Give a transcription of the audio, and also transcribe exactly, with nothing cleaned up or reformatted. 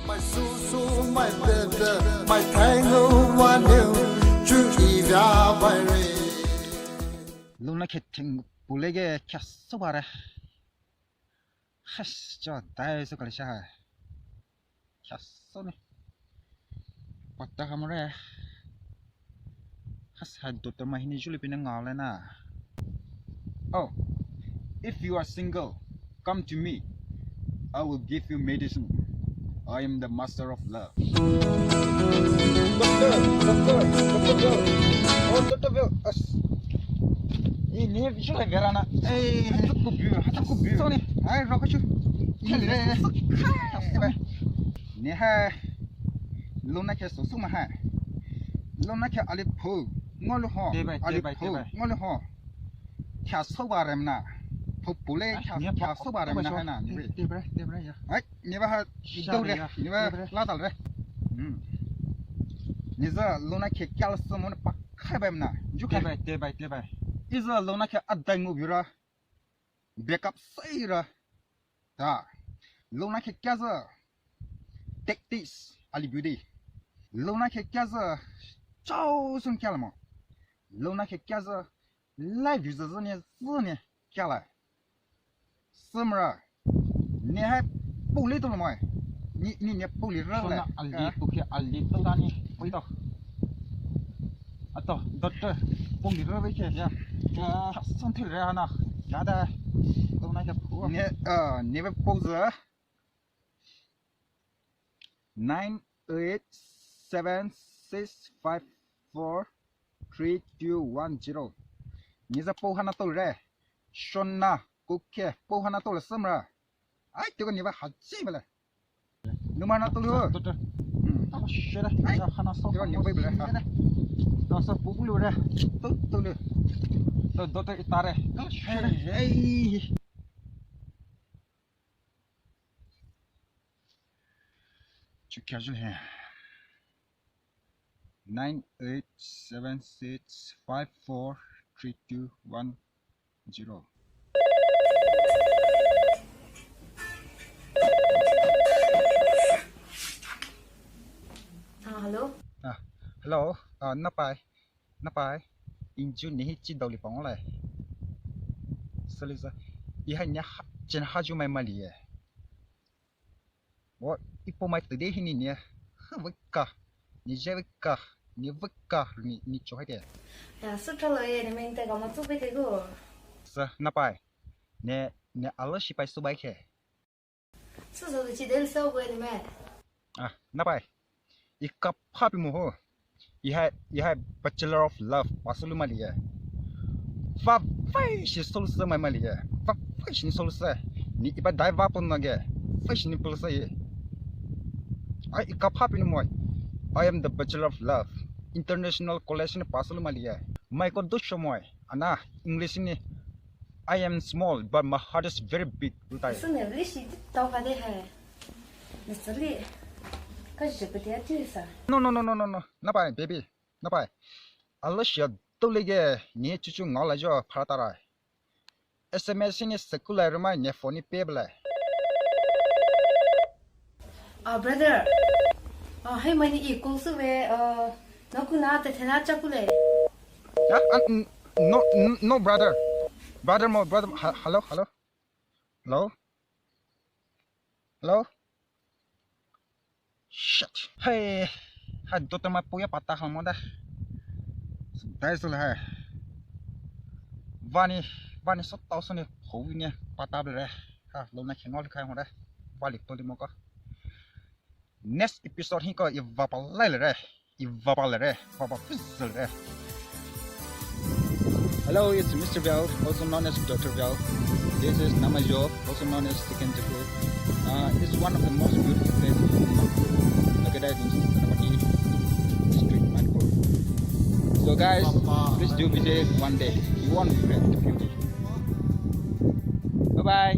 Mai susu, mai bebe, mai thaingu wanu, chu ivia baire. Lona khe thing pulege kya sobare. Has, cha dai so kalisha hai. Kya so ne. Pata hamare. Has hai doctor mai hini juli pina ngale na. Oh, if you are single, come to me. I will give you medicine. I am the master of love. Doctor, doctor, doctor Bill. Oh, doctor Bill. As. Ini visual gara na. Eh, hatu kubi, hatu kubi. Sorry. Hai, rakachu. Ini. Ni hai. Lona khe so suma hai. Lona khe ali pho. Ngolu ho. Tebai, ali tebai, pho. Tebai. Ngolu ho. Kya soba remna. Pho pule kya, kya soba remna hai na. Tebai, tebai ya. Ai, ni ba ha. Idore. Ni ba la dal re. Hmm. Ni za lona khe kya la somo pa khai ba remna. Ju khai. Tebai, tebai, tebai. Iza lona khe adai ngu bira. Break up sai ra. Ta. Lona khe kya za. Tactics ali beauty. Lona khe kya za. Chao sun kya la mo. Lona khe kya za. Life view za zane zane kya la. Samra. Ni hai puli to la mo. Ni, ni, ni puli ra la. Sona ali, ah, pukhe ali to la ni. Pui to. Ato, doctor, pong di rabe ke ya. Ya, son thil re ana. Ya da. Tong na ya pu. Ne, ah, ne be pose. Nine eight seven six five four three two one zero. Ni za po hana to re. Shona, kuke, po hana to le samra. Ai, tiko ni ba haji bele. Number na tolu. Doctor. Hmm. Tao shira. Ai. Ya hana so. Yo, ni bai bela. Tao so bubulu re. Tu, tolu. To, doctor itare. Tao shira. Hey. Chu kya jul hai. Nine eight seven six five four three two one zero. Ah, hello. Ah, hello. Ah, napai. Napai. Inju ni hi chi dauli pang olai. Sali sa. Ihai nya ha, chen haju mai mali ye. Wo, ipo mai tede hini ni. Ha, veka. Ni je veka. Ni veka. Ni, ni cho hai de. Ya, sutra lo ye, ni meng te kama tu pe te go. Sa, napai. Ne, ne alo shi pai su bai ke. Su so chi del so bai ni me. Ah, napai. Ika phapi mo ho. Ihai, ihai Bachelor of Love, pasolu mali ye. Fa fai shi solu sa mai mali ye. Fa fai shi ni solu sa. Ni iba dai va pon na ge. Fai shi ni pon sa ye. Ai ika phapi ni mo. I am the Bachelor of Love. International College ni pasolu mali ye. Mai ko do sho mo. Ana, English ni. I am small, but my heart is very big. Utai. Su ne vli shi tau ka de hai. Ni sali. Ka shi pe te ati sa. No, no, no, no, no, no. Napai, baby. Napai. Alo shia dole ge ni chuchu ngala jo pharatarai. S M S ni sekulai rumai ne phone ni pe bela. Ah, brother. Ah, hey, mani i call su ve, ah, naku na te thena chakule. Ya, ah, n-, no, n-, no, brother. Brother mo, brother, ha-, hello, hello. Hello? Hello? Shit. Hey, hai doctor mai puya pata hamo da. Dai sul hai. Vani, vani so tau so ni ho ni pata ble re. Ha, lo na khengo le khai mo da. Vali to di mo ko. Next episode hi ko i va pa lai le re. I va pa le re. Va pa fus le re. Hello, it's Mister Biao, also known as Doctor Biao. This is Namajo, also known as Second Jaku. Uh, it's one of the most beautiful places in Manipur, located in Senapati district, Manipur. So guys, please do visit one day. You won't regret the beauty. Bye bye.